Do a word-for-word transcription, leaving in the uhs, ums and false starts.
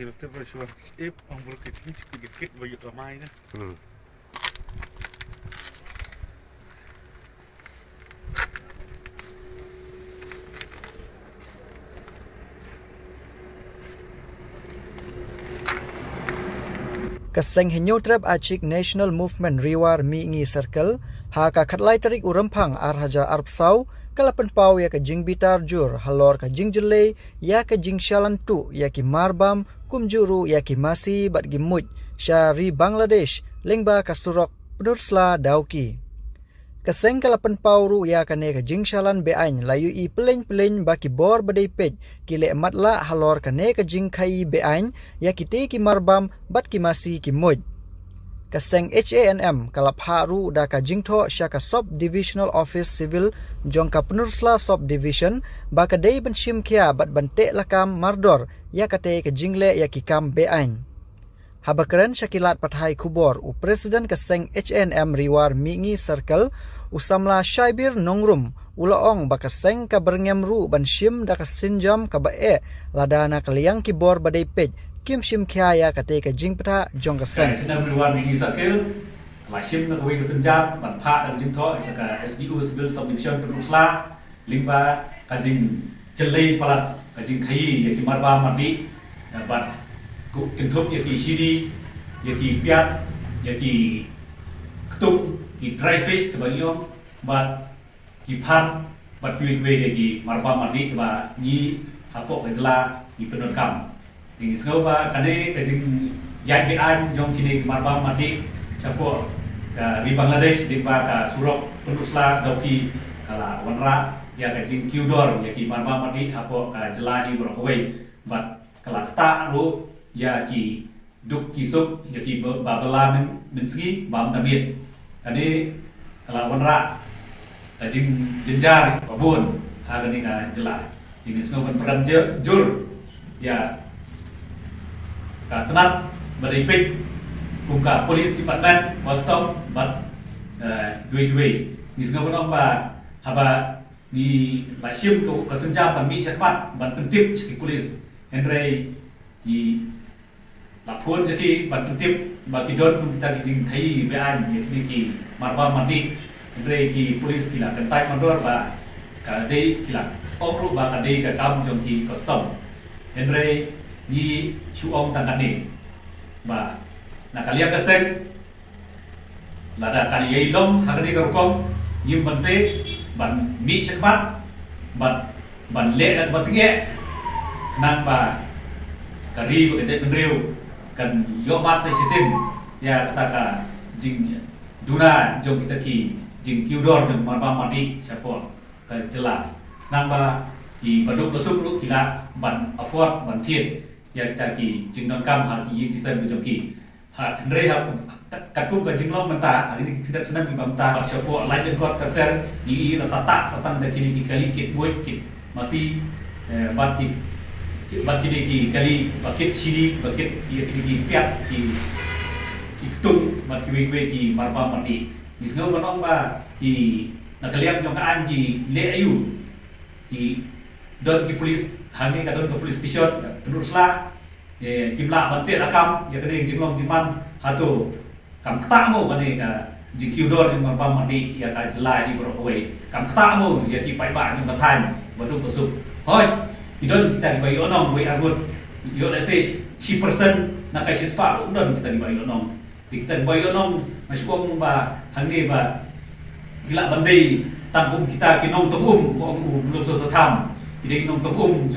Te ba shuwa ip ang bro ke sini cukup dikit bagi ramai na. Ka seng Hynñiewtrep Achik National Movement Ri War Mihngi Circle, ha ka khatlai tarik u Rymphang ar hajar arphew saw, ka la pynpaw ïa ka jingbitar jur halor ka jingjyllei ïa ka jingshalan tuh ïa ki marbam kumjuh ruh ïa ki masi bad ki muid sha ri Bangladesh lyngba ka surok Pynursla Dawki. Ka seng ka la pynpaw ruh ïa kane ka jingshalan beaiñ la ïohi pyllein pyllein ba ki bor ba dei peit ki leh matlah halor kane ka jingkhaii beaiñ ïa kite ki marbam bad ki masi ki muid. Ka seng H A N M ka la phah ruh da ka jingthoh sha ka Sub Divisional Office Civil jong ka Pynursla Sub Division ba ka dei ban shim khia bad ban teh lakam mardor ïa kate ka jingleh ïa ki kam beaiñ. Haba kren sha ki lad pathai khubor, u President ka seng H A N M Ri War Mihngi Circle, u samla Shaibir Nongrum, u la ong ba ka seng ka byrngem ruh ban shim da ka sienjam kaba eh lada na ka liang ki bor ba dei peit kim shim khia ïa kate ka jingpynthah jong ka seng. Ka H A N M Ri War Mihngi Circle la shim da kawei ka sienjam ban phah da ka jingthoh sha ka S D O Civil Subdivision Pynursla lyngba ka jingjyllei palat ka jingkhaii ïa ki marbam mardih, eh, bad kynthup ïa ki shini, ïa ki piat, ïa ki ktung, ki dry fish kaba ngi ong, bad ki phan, bad kiwei kiwei de ki marbam mardih kaba ngi hapoh ka jylla ngi pyndonkam. Te ngi sngew ba kane ka jingïaid beaiñ jong kine ki marbam mardih shapoh ka ri Bangladesh lyngba ka surok Pynursla Dawki ka la wanrah ïa ka jingkiew dor ïa ki marbam mardih hapoh ka jylla hi baroh kawei bad ka la ktah ruh ïa ki duk ki suk ïa ki ba, ba bylla myn, mynsngi bym da miet. Kane ka la wanrah ka jingjynjar ba bun ha kane ka jylla. Te ngi sngew ban pyrkhat jur, jur ïa ka tnat ba dei peit kum ka police department, custom bad, eh, kiwei kiwei. Ngi sngew ban ong ba haba ngi la shim ka, ka sienjam ban mih shakhmat ban pyntip sha ki police, hynrei ngi la phone sha ki ban pyntip ba ki don kum kita ki jingkhaii beaiñ ïa kine ki marbam mardih. Hynrei ki police ki la kyntait mardor ba ka dei, ki la ong ruh ba ka dei ka kam jong ki custom. Hynrei ngi shu ong tang katne ba na ka liang ka seng lada kan ïai long ha kane ka rukom, ngim banse ban mih shakhmat bad ban leh da kaba tyngeh khnang ba ka ri bad ka jaitbynriew kan ïoh mad sa shisien ïa kata ka jingduna jong kita ki jingkiew dor jong marbam mardih shapoh ka jylla, khnang ba ki baduk basuk ruh ki lah ban afford ban thied ïa kita ki jingdonkam ha ki ïing ki sem ki jong ki. Ha, hynrei ha, kat-, katkum ka jinglong mynta ha kine ki khyndiat snem kiba mynta, shapoh laitlyngkot ter ter ngi i la sah tah sah tang da kine ki kali kit muid kit masi, eh, bad ki, ki, bad kine ki kali ba kit shini, ba kit ïa kine ki piat, ki, ki ktung bad kiwei kiwei ki marbam mardih. Ngi sngew ban ong ba ki na ka liang jong ka aiñ ki leh aiu, ki don ki police, hangne ka don ka police station Pynursla, eh, kim lah ban teh lakam ïa kane ka jinglong jingman. Hato kam ktah mo kane ka jingkiew dor jong marbam mardih ïa ka jylla hi baroh kawei? Kam ktah mo ïa ki paidbah jong ka thaiñ baduk basuk? Hooid, ki don kita kiba ïoh nong wei arngut, ïoh lehse shi percent na ka shispah ruh don kita kiba ïoh nong. Te kita kiba ïoh nong, nga shu ong ba hangne ba ki lah ban dei tang kum kita ki nongtong um, ba ong u Mluh Soso Tham. Ki dei nongtong um